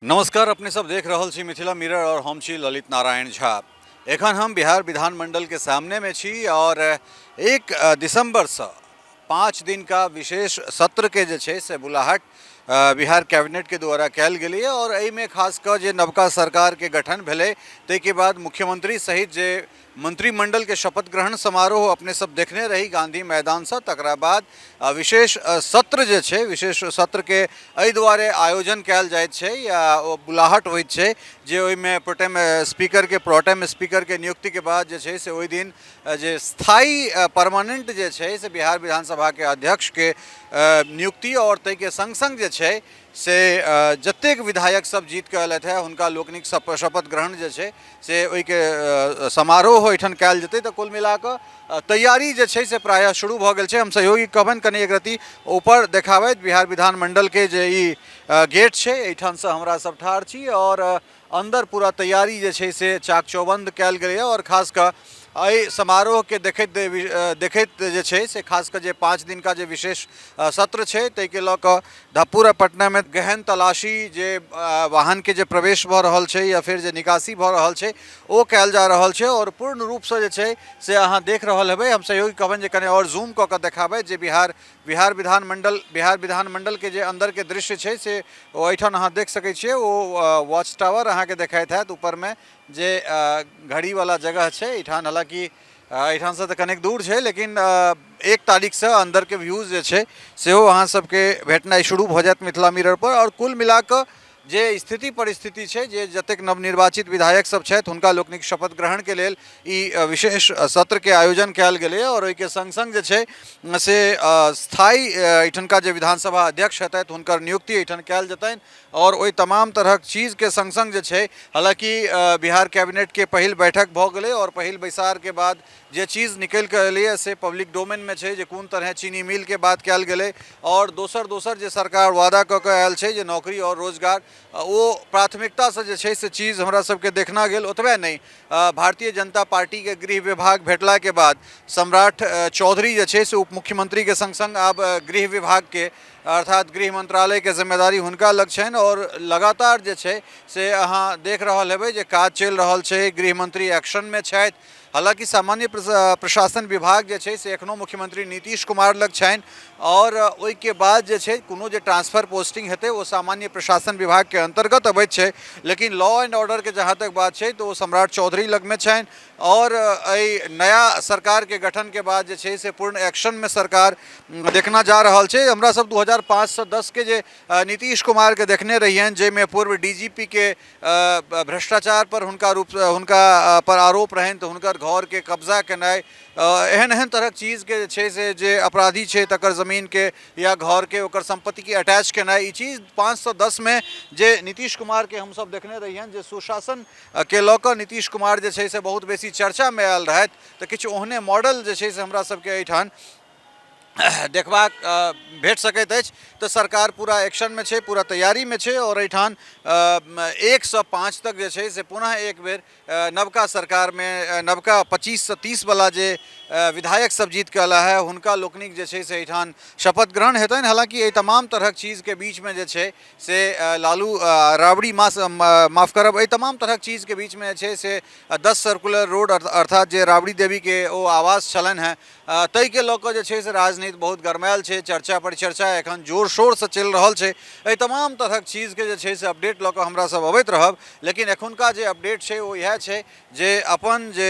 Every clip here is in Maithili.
नमस्कार, अपने सब देख रहल छी मिथिला मिरर और हम छी ललित नारायण झा। एखन हम बिहार विधानमंडल के सामने में छी और 1 दिसंबर से 5 दिन का विशेष सत्र के जे छै से बुलाहट बिहार कैबिनेट के द्वारा कयल गेलैए और एहिमे खास कऽ जे नवका सरकार के गठन भेलै ताहिके बाद मुख्यमंत्री सहित जे मंत्रिमंडल के शपथ ग्रहण समारोह अपने सब देखने रही गांधी मैदान से, तकरा बाद विशेष सत्र जे छै, विशेष सत्र के एहि दुआरे आयोजन कयल जाइत छै या ओ बुलाहट होइत छै जे ओहिमे प्रोटेम स्पीकर के, प्रोटेम स्पीकर के नियुक्ति के बाद जे छै से ओहि दिन जे स्थायी परमानेंट जे छै से बिहार विधानसभा के अध्यक्ष के नियुक्ति और ताहिके संग संग जे छै से जतेक विधायक सब जीत के अयलथि हे हुनका लोकनिक शपथ ग्रहण जे छै से ओहिके समारोह ओहिठाम कयल जेतै। तऽ कुल मिला कऽ तैयारी जे छै से प्रायः शुरू भऽ गेल छै। हम सहयोगी कहबनि कनि एक रत्ती ऊपर देखाबथि बिहार विधानमंडलके जे ई गेट छै, एहिठामसँ हमरा सब ठाढ़ छी और अन्दर पूरा तैयारी जे छै से चाक चौबंद कयल गेलैए और खास कऽ एहि समारोहके देखैत देखैत जे छै से खास कऽ जे 5 दिनका जे विशेष सत्र छै ताहिके लऽ कऽ पूरा पटनामे गहन तलाशी जे वाहनके जे प्रवेश भऽ रहल छै या फेर जे निकासी भऽ रहल छै ओ कयल जा रहल छै और पूर्ण रूपसँ जे छै से अहाँ देख रहल हेबै। हम सहयोगी कहबनि जे कनि आओर जूम कऽ कऽ देखाबै जे बिहार विधानमंडल, बिहार विधानमंडलके जे अन्दरके दृश्य छै से ओ एहिठाम अहाँ देख सकै छियै। ओ वॉच टावर अहाँके देखाइत हैत ऊपरमे जे घड़ीवला जगह छै एहिठाम। हालाँकि एहिठामसँ तऽ कनेक दूर छै लेकिन 1 तारीखसँ अन्दरके व्यूज जे छै सेहो अहाँ सबके भेटनाइ शुरू भऽ जायत मिथिला मिरर पर। आओर कुल मिलाकऽ जे स्थिति परिस्थिति छै जे जतेक नवनिर्वाचित विधायक सब छथि हुनका लोकनिक शपथ ग्रहणके लेल ई विशेष सत्रके आयोजन कयल गेलैए और ओहिके संग संग जे छै से स्थायी एहिठनका जे विधानसभा अध्यक्ष हेतथि हुनकर नियुक्ति एहिठाम कयल जेतनि और ओहि तमाम तरहक चीजके संग संग जे छै, हालाँकि बिहार कैबिनेटके पहिल बैठक भऽ गेलै और पहिल बैसारके बाद जे चीज निकलि कऽ एलैए से पब्लिक डोमेनमे छै जे कोन तरहे चीनी मिलके बात कयल गेलै और दोसर दोसर जे सरकार वादा कऽ कऽ आयल छै जे नौकरी और रोजगार ओ प्राथमिकतासँ जे छै से चीज हमरा सबके देखना गेल। ओतबे नहि, भारतीय जनता पार्टीके गृह विभाग भेटलाके बाद सम्राट चौधरी जे छै से उप मुख्यमंत्रीके संग संग आब गृह विभागके अर्थात गृह मंत्रालयके जिम्मेदारी हुनका लग छनि और लगातार जे छै से अहाँ देख रहल हेबै जे काज चलि रहल छै, गृह मंत्री एक्शनमे छथि। हालाँकि सामान्य प्रशासन विभाग जे छै से एखनो मुख्यमंत्री नीतीश कुमार लग छनि और ओहिके बाद जे छै कोनो जे ट्रांसफर पोस्टिंग हेतै ओ सामान्य प्रशासन विभागके अन्तर्गत अबैत छै, लेकिन लॉ एंड ऑर्डरके जहाँ तक बात छै तऽ ओ सम्राट चौधरी लगमे छनि और एहि नया सरकारके गठनके बाद जे छै से पूर्ण एक्शनमे सरकार देखना जा रहल छै। हमरा सब 2005 से 10 के जे नीतीश कुमारके देखने रहियनि जाहिमे पूर्व DGP के भ्रष्टाचार पर हुनका रूप हुनका पर आरोप रहनि तऽ हुनकर घरके कब्जा केनाइ, एहन एहन तरहक चीजके जे छै से जे अपराधी छै तकर जमीनके या घरके ओकर सम्पत्तिके अटैच केनाइ, ई चीज 5 से 10 मे जे नीतीश कुमारके हमसब देखने रहियनि जे सुशासन के लऽ कऽ नीतीश कुमार जे छै से बहुत बेसी चर्चामे आयल रहथि, तऽ किछु ओहने मॉडल जे छै से हमरा सबके एहिठाम देखबाक भेट सकैत अछि। तऽ सरकार पूरा एक्शनमे छै, पूरा तैयारीमे छै और एहिठाम 1 से 5 तक जे छै से पुनः एक बेर नवका सरकारमे नवका 25 से 30 वाला जे विधायक सब जीत कऽ अयला है हुनका लोकनिक जे छै से एहिठाम शपथ ग्रहण हेतनि। हालाँकि एहि तमाम तरहक चीजके बीचमे जे छै से लालू राबड़ी मास माफ करब, एहि तमाम तरहक चीजके बीचमे जे छै से 10 सर्कुलर रोड अर्थात जे राबड़ी देवीके ओ आवास छलनि हेँ ताहिके लऽ कऽ जे छै से राजनीति बहुत गरमायल छै, चर्चा परिचर्चा एखन जोर शोरसँ चलि रहल छै। एहि तमाम तरहक चीजके जे छै से अपडेट लऽ कऽ हमरा सब अबैत रहब, लेकिन एखुनका जे अपडेट छै ओ इएह छै जे अपन जे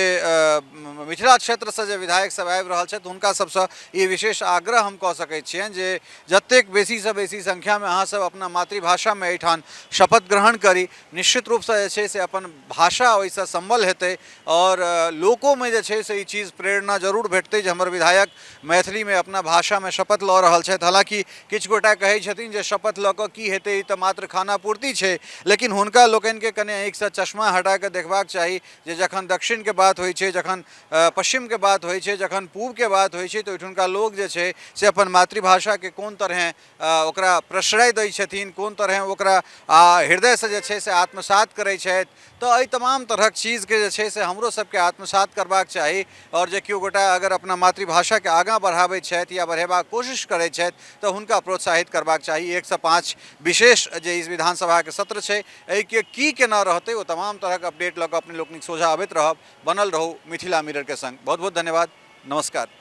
मिथिला क्षेत्रसँ जे विधायक सब आबि रहल छथि हुनका सबसँ ई विशेष आग्रह हम कऽ सकै छियनि जे जतेक बेसीसँ बेसी संख्यामे अहाँ सब अपना मातृभाषामे एहिठाम शपथ ग्रहण करी। निश्चित रूपसँ जे छै से अपन भाषा ओहिसँ सम्बल हेतै और लोकोमे जे छै से ई चीज प्रेरणा जरूर भेटतै जे हमर विधायक मैथिलीमे अपना भाषामे शपथ लऽ रहल छथि। हालाँकि किछु गोटा कहै छथिन जे शपथ लऽ कऽ की हेतै, ई तऽ मात्र खाना पूर्ति छै, लेकिन हुनका लोकनिके कने आँखिसँ चश्मा हटा कऽ देखबाक चाही जे जखन दक्षिणके बात होइ छै, जखन पश्चिमके बात होइ छै, जखन पूबके बात होइ छै तऽ ओहिठुनका लोक जे छै से अपन मातृभाषाके कोन तरहेँ ओकरा प्रश्रय दै छथिन, कोन तरहेँ ओकरा हृदयसँ जे छै से आत्मसात करै छथि। तऽ एहि तमाम तरहक चीजके जे छै से हमरो सबके आत्मसात करबाक चाही और जे केओ गोटा अगर अपना मातृ मातृभाषाके आगाँ बढ़ाबैत छथि या बढ़ेबाक कोशिश करैत छथि तऽ हुनका प्रोत्साहित करबाक चाही। 1 सँ 5 विशेष जे इस विधानसभाके सत्र छै एहिके की केना रहतै ओ तमाम तरहक अपडेट लऽ कऽ अपने लोकनिक सोझा अबैत रहब। बनल रहू मिथिला मिररके संग। बहुत बहुत धन्यवाद, नमस्कार।